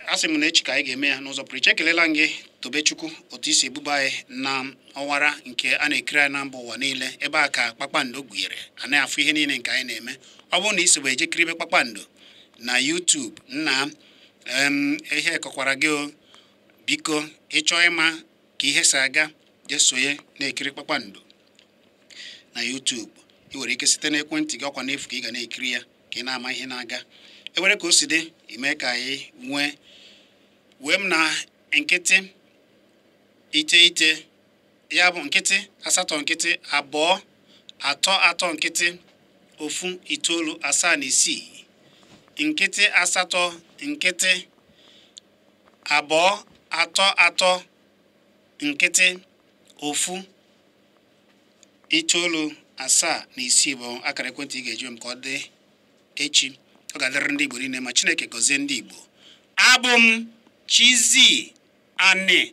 A: asị m na echi ka anyị ga-eme ya n'ụzọ pụrụ iche. Ekelela m gị, Tobechukwu, otu isi ebuba anyị na ọwara nke a na-ekiri anyị na mba ụwa niile. Ebe a ka kpakpando gụnyere a na-afụ ihe niile nke anyị na-eme. Ọ bụrụ na i sobe ejekiribe kpakpando na YouTube, nna ihe kọkwara gị o, biko ịchọọ ịma ka ihe si aga, jee sonye na-ekiri kpakpando na YouTube. Ị nwere ike site n'ekwentị gị, ọkwa n'efu ka ị ga na-ekiri ya ka ị na-ama ihe na-aga. Ewere ka o si dị ime ka anyị nwee wee m na nkịtị 9 ya bụ 0 8 0 2 3 3 0 1 9 7 6 0 8 0 2 3 3 0 1 9 7 6 bụ akara ekwentị ị ga-eji m ka ọ dị echi. Ọ ga-adịrị ndị Igbo niile ma Chineke gọzie ndị Igbo. Abụ m Chizzy Ani.